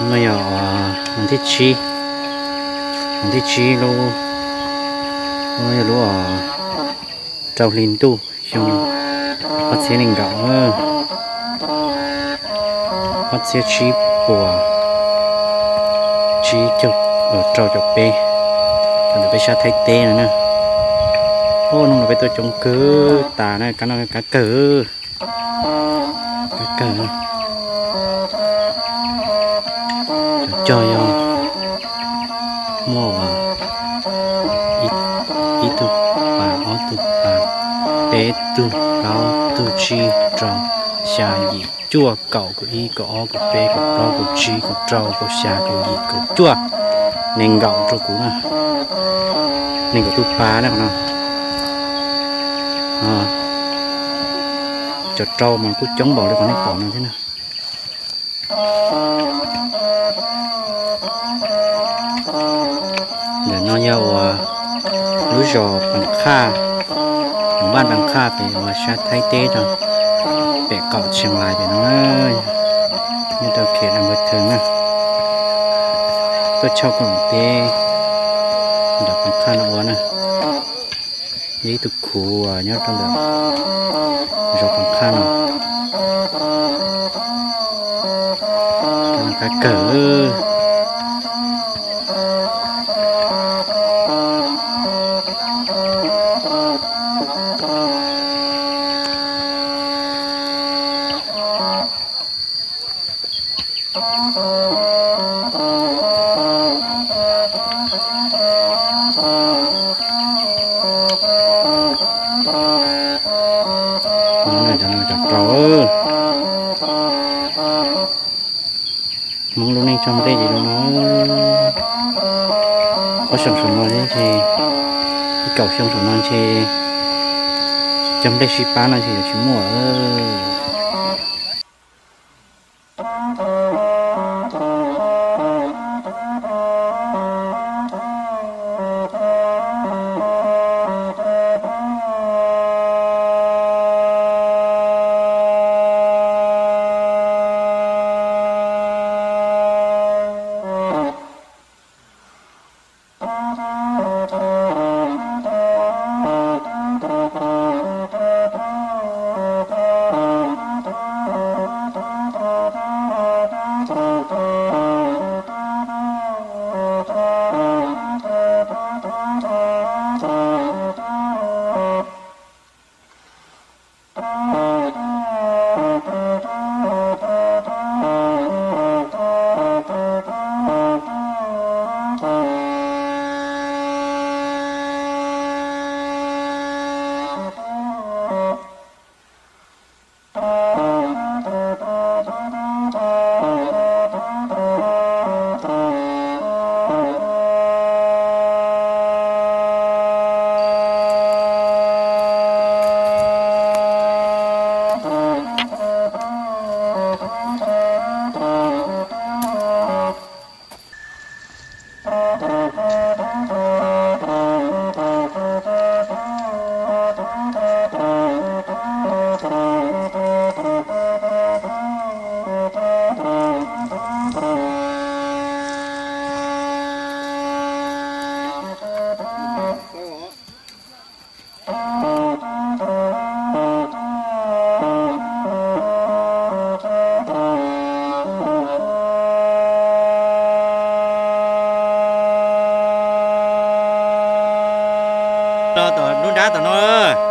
No yog hnub thib tsib, hnub thib tsib lub, yog lub rau hli ntuj xyoo ob txhiab nees nkaum, ob txhiab tsib puas tsib caug rau caum peb, thaum ntawd peb sab Thaib teb no na. Hnub no peb tuaj coob kawg tas na, kab no kab kawg, kab kawg. Cov cog yog muaj ib tug pas, ob tug pas, peb tug, plaub tug, tsib, rau, xya, yim, cuaj, kaum, kaum ib, kaum ob, kaum peb, kaum plaub, kaum tsib, kaum rau, kaum xya, kaum yim, kaum cuaj, nees nkaum rau kuv na. Nees nkaum tus pas na qhov no. Cov rau mas kuj coob npaum li qhov nej pom no thiab na. Ntawm no yog uas lub zos Pas Qhaj, mus Vaj Pas Qhaj pem uas sab Thaib teb rau pem qaum Tsheej Lais pem no, nyob rau khem Dam Npawg Theej na. Tuaj tshauj koom teb nram Pas Qhaj no ua na. Yog ib tug khuv uas nyob rau ntawm zos Pas Qhaj no. Qab kawg. Cov rau, Hmoob lub neej cog nplej li no, ob xyoo saum no ntshe, ib kaum xyoo saum no ntshe cog nplej sib pab no ntshe yuav tsis muaj. Los tom lub nrab tom no.